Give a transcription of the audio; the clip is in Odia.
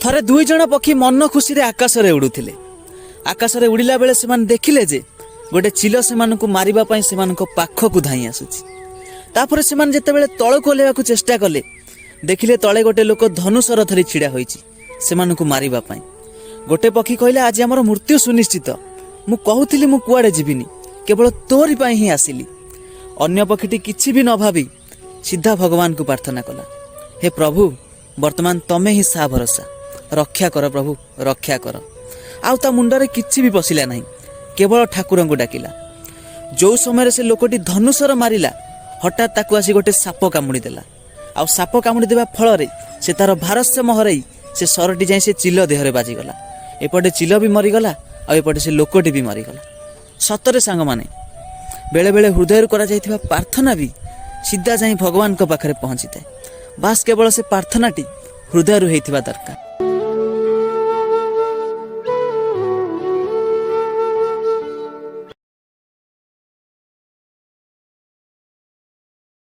ଥରେ ଦୁଇ ଜଣ ପକ୍ଷୀ ମନ ଖୁସିରେ ଆକାଶରେ ଉଡ଼ୁଥିଲେ। ଆକାଶରେ ଉଡ଼ିଲା ବେଳେ ସେମାନେ ଦେଖିଲେ ଯେ ଗୋଟେ ଚିଲ ସେମାନଙ୍କୁ ମାରିବା ପାଇଁ ସେମାନଙ୍କ ପାଖକୁ ଧାଇଁ ଆସୁଛି। ତାପରେ ସେମାନେ ଯେତେବେଳେ ତଳକୁ ଓହ୍ଲାଇବାକୁ ଚେଷ୍ଟା କଲେ, ଦେଖିଲେ ତଳେ ଗୋଟେ ଲୋକ ଧନୁଶର ଧରି ଛିଡ଼ା ହୋଇଛି ସେମାନଙ୍କୁ ମାରିବା ପାଇଁ। ଗୋଟେ ପକ୍ଷୀ କହିଲା, "ଆଜି ଆମର ମୃତ୍ୟୁ ସୁନିଶ୍ଚିତ। ମୁଁ କହୁଥିଲି ମୁଁ କୁଆଡ଼େ ଯିବିନି, କେବଳ ତୋରି ପାଇଁ ହିଁ ଆସିଲି।" ଅନ୍ୟ ପକ୍ଷୀଟି କିଛି ବି ନ ଭାବି ସିଧା ଭଗବାନଙ୍କୁ ପ୍ରାର୍ଥନା କଲା, "ହେ ପ୍ରଭୁ, ବର୍ତ୍ତମାନ ତମେ ହିଁ ସାହା ଭରସା, ରକ୍ଷା କର ପ୍ରଭୁ, ରକ୍ଷା କର।" ଆଉ ତା ମୁଣ୍ଡରେ କିଛି ବି ପଶିଲା ନାହିଁ, କେବଳ ଠାକୁରଙ୍କୁ ଡାକିଲା। ଯୋଉ ସମୟରେ ସେ ଲୋକଟି ଧନୁଶର ମାରିଲା, ହଠାତ୍ ତାକୁ ଆସି ଗୋଟେ ସାପ କାମୁଡ଼ି ଦେଲା। ଆଉ ସାପ କାମୁଡ଼ି ଦେବା ଫଳରେ ସେ ତାର ଭାରସାମ୍ୟ ହରାଇ ସେ ଶରଟି ଯାଇ ସେ ଚିଲ ଦେହରେ ବାଜିଗଲା। ଏପଟେ ଚିଲ ବି ମରିଗଲା ଆଉ ଏପଟେ ସେ ଲୋକଟି ବି ମରିଗଲା। ସତରେ ସାଙ୍ଗମାନେ, ବେଳେବେଳେ ହୃଦୟରୁ କରାଯାଇଥିବା ପ୍ରାର୍ଥନା ବି ସିଧା ଯାଇ ଭଗବାନଙ୍କ ପାଖରେ ପହଞ୍ଚିଥାଏ। ବାସ୍, କେବଳ ସେ ପ୍ରାର୍ଥନାଟି ହୃଦୟରୁ ହେଇଥିବା ଦରକାର।